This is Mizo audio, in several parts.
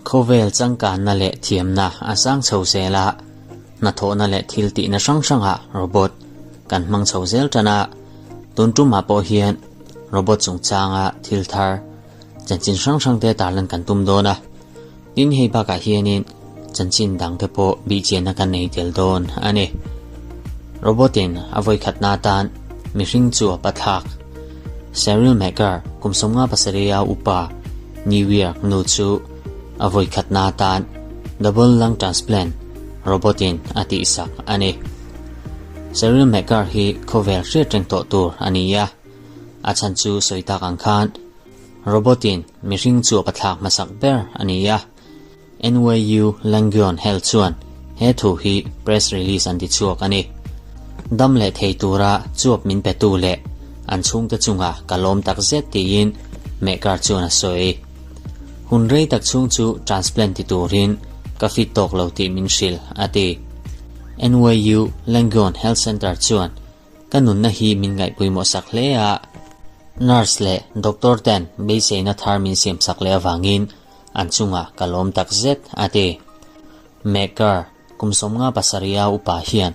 Khawvel changkanna leh thiamna a sang chho zel a, hnathawhna leh thil tihna hrang hrangah robot kan hmang chho zel tan a, tun tumah pawh hian robot chungchanga thil thar chanchin hrang hrangte tarlan kan tum dawn a, tin hei bakah hianin chanchin dangte pawh bihchianna kan nei tel dawn a ni. Robot-in a vawikhatna atan mihring chu a pathlak. Cheryl Maker, kum 57 a upa New York nu chu a vawikhatna atan double lung transplant robot-in a tihsak a ni. Cheryl Maker hi khawvel hriat reng tawh tur a ni a, a chhan chu sawi tak ang khan Robot-in mihring chu a pathlak hmasak ber a ni a, NYU Langone Health chuan he thu hi press release an ti chhuak a ni. Dam leh thei tura chuap min petu leh an chhungte chunga ka lawm tak zet tiin Mehkar chuan a sawi. Hun rei tak chhung chu transplant ti turin ka fit tawk lo tih min hrilh, a ti. NYU Langone Health Center chuan Ka nunna hi min ngaihpawimawh sak hle a, nurse leh doctor ten beiseina thar min siam sak leh avangin an chungah ka lawm tak zet, a ti. Maker, kum 57 a upa hian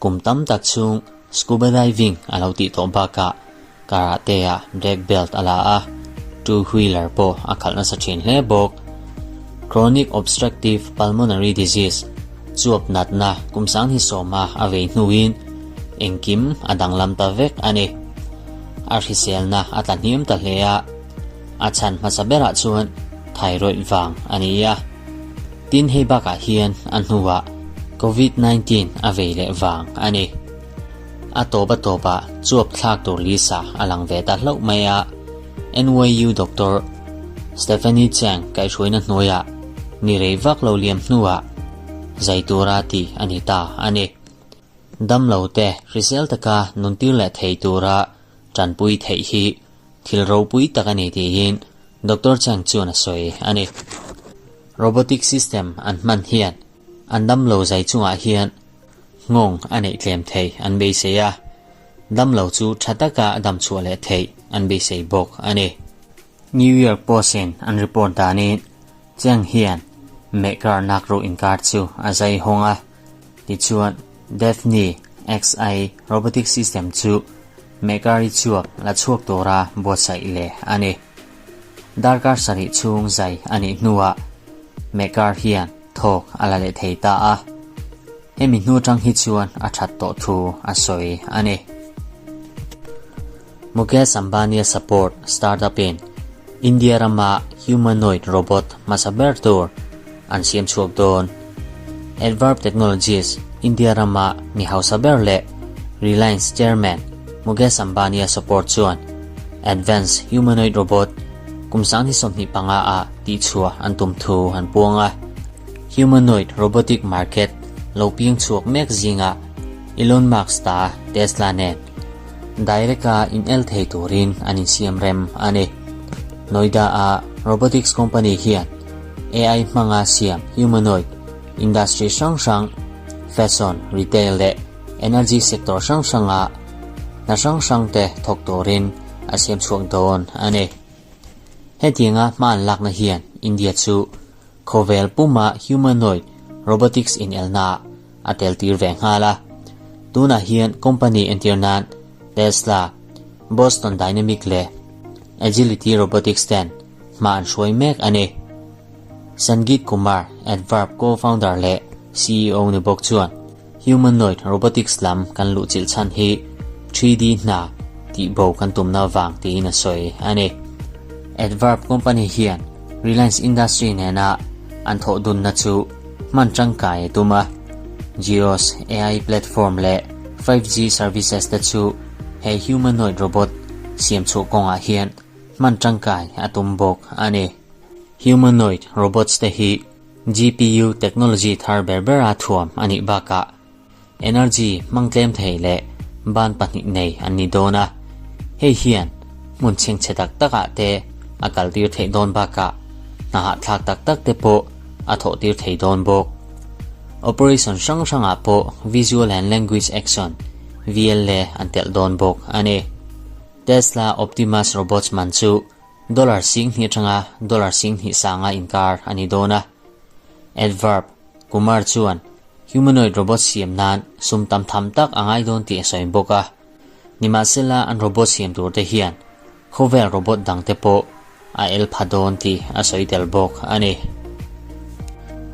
kum tam tak chhung scuba diving a lo tih tawh bakah karate ah black belt a la a, two wheeler pawh a khalh nasa thin hle bawk. Chronic obstructive pulmonary disease, chuap natna kum 2010 a a vei hnuin engkim a danglam ta vek a ni. A hriselna a tla hniam ta hle a, a chhan hmasa berah chuan thyroid vang a ni a. Tin hei bakah hian a hnuah Covid 19 a vei leh vang a ni. A tawp a tawpah chuap thlak tur Lisa a lang ve ta hlauh mai a, NYU Doctor Stephanie Chang kaihhruaina hnuaiah ni rei vak lo liam hnuah zai tura tih a ni ta a ni. Damlo te hrisel taka nuntir leh thei tura tanpui theih hi thil ropui tak a ni tiin Doctor Chang chuan a sawi a ni. Robotic system an hman hian an damlo zai chungah hian nghawng a neih tlem thei an beisei a, damlo chu tha taka a dam chhuah leh theih an beisei bawk a ni. New York Post-in an report danin Cheng hian mehkar nakruh inkar chu a zai hawng a, tichuan Daphne XI robotic system chu mehkar-i chhuak la chhuak tura buatsaih leh a ni. Darkar sarih chhung zai a nih hnuah mehkar hian thawk a la leh thei ta a, hemi hnu atang hi chuan a that tawh thu a sawi a ni. Mukesh Ambani-a support startup-in India rama humanoid robot hmasa ber tur an siam chhuak dawn. Adverb Technologies India rama mi hausa ber leh Reliance chairman Mukesh Ambani-a support chuan advanced humanoid robot kum 2025 ah tihchhuah an tum thu an puang a. Humanoid robotic market lo piang chhuak mek zingah Elon Musk ta Tesla nen direct-a inel thei turin an insiam rem a ni. Noida-a robotics company hian AI hmanga siam humanoid industry hrang hrang, fashion, retail leh energy sector hrang hranga hna hrang hrangte thawk turin a siam chhuak dawn a ni. Hetianga hma an lakna hian India chu khawvel puma humanoid robotics inelna a tel tir ve nghal a. Tunah hian company entir nan Tesla, Boston Dynamic leh Agility Robotics ten hma an hruai mek a ni. Sangeet Kumar, Adverb co-founder leh CEO ni bawk chuan humanoid robotics lam kan luhchilh chhan hi 3D hna tihbo kan tumna vang tiin a sawi a ni. Adverb company hian Reliance Industry nena an thawh dunna chu hman tangkai a tum a, Jio's AI platform leh 5G services te chu he humanoid robot siam chhuah kawngah hian hman tangkai a tum bawk a ni. Humanoid robots te hi GPU technology thar ber bera thuam a nih bakah energy hmang tlem thei leh ban pahnih nei an ni dawn a, hei hian hmun chhengchhe tak takah te a kaltir theih dawn bakah hna hahthlak tak tak te pawh a thawh tir thei dawn bawk. Operation hrang hrangah pawh Visual and Language Action, VLA, an telh dawn bawk a ni. Tesla Optimus Robots man chu. Dollar 2000 atanga dollar 2000 sanga inkar a ni dawn a. Adverb, Kumar chuan humanoid robot siam nan sum tam tham tak a ngai dawn tih a sawi bawk a. Nimahsela an robot siam tur te hian khawvel robot dang te pawh a el pha dawn tih a sawi tel bawk a ni.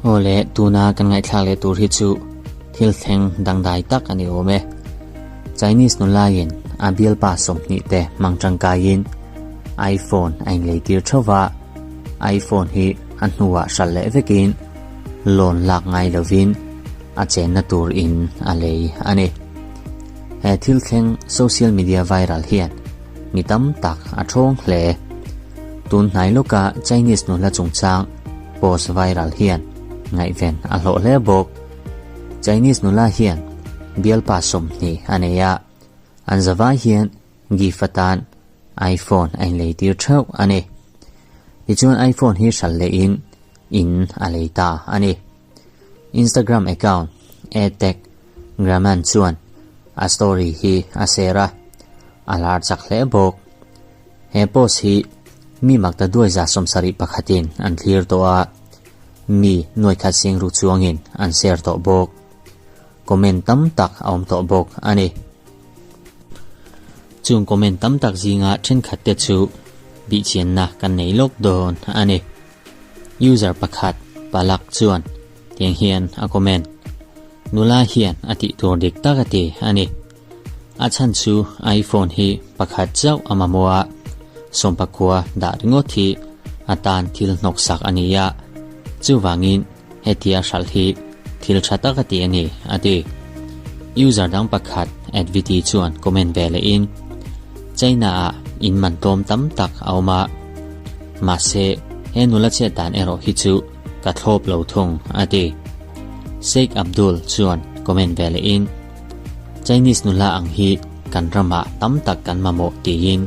Aw le, tuna kan ngaihthlak leh tur hi chu thil thleng dangdai tak a ni awm e. Chinese nulaiin a bialpa 20 te hmang tangkaiin iPhone a inlei tir theuh va, iPhone hi a hnuah hralh leh vekin loan lak ngai lovin a chenna tur in a lei a ni. He thil thleng social media viral hian mi tam tak a thawng hle. Tun hnai lawka Chinese nula chungchang post viral hian ngaihven a hlawh hle bawk. Chinese nula hian bialpa 20 a nei a, an zavai hian gift atan iPhone a inlei tir theuh a ni. Tichuan iPhone hi hralh lehin in a lei ta a ni. Instagram account Atech Graman chuan a story hi a share a, a lar chak hle bawk. He post hi mi makta duai 71 in an thlir tawh a, mi nuaikhat sing ru chuangin an share tawh bawk. Comment tam tak a awm tawh bawk a ni. Chung comment tam tak zinga thenkhat te chu bihchianna kan nei lawk dawn a ni. User pakhat Palak chuan tiang hian a comment, Nula hian a tih tur dik tak a ti a ni. A chhan chu iPhone hi pakhat chauh a mamawh a, sawmpakua dah ringawt hi a tan thil hnawksak a ni a, chuvangin hetia hralh hi thil tha tak a ti a ni, a ti. User dang pakhat Adviti chuan comment ve lehin, China-ah in man tlawm tam tak a awm a, mahse he nula chhiat dan erawh hi chu ka thlawp lo thung, a ti. Sheikh Abdul chuan comment ve lehin, Chinese nula ang hi kan ramah tam tak kan mamawh tiin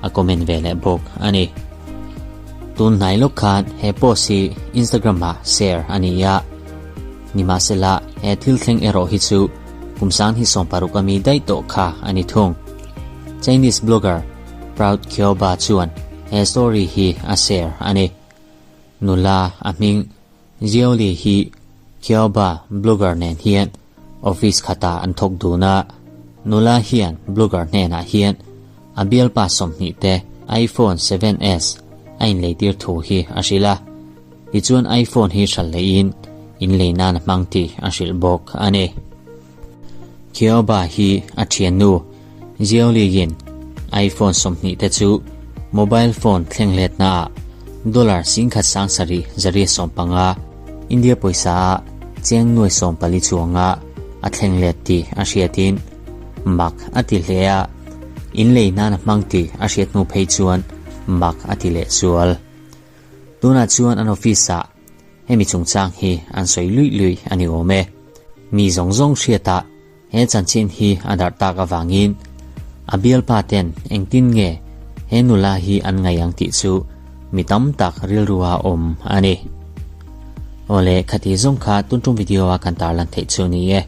a comment ve leh bawk a ni. Tun hnai lawk khan he post hi Instagram ah share a ni a, nimahsela he thil thleng erawh hi chu kum 2016 ami daih tawh kha a ni thung. Chinese blogger Proud Kyoba chuan he story hi a share a ni. Nula a hming Xiaoli hi Kyoba blogger nen hian office khatah an thawk dun a, nula hian blogger hnenah hian a bialpa 20 te iPhone 7s a inlei tir thu hi a hrilh a. Tichuan iPhone hi hralh lehin inlei nan a hmang tih a hrilh bawk a ni. Kyoba hi a thiannu Xiaoli-in iPhone 20 te chu mobile phone thleng letnaah dollar 17,715 India pawisa ah cheng nuai 14 chuanga a thleng let tih a hriatin mak a ti hle a, inlei nan a hmang tih a hriat hnu phei chuan mak a ti leh zual. Tunah chuan an office ah hemi chungchang hi an sawi luih luih a ni awm e. Mi zawng zawng hriatah he chanchin hi a darh tak avangin a bialpa ten engtin nge he nula hi an ngaih ang tih chu mi tam tak rilrua awm a ni. Awle, khati zawng kha tun tum video a kan tarlan theih chu ni e.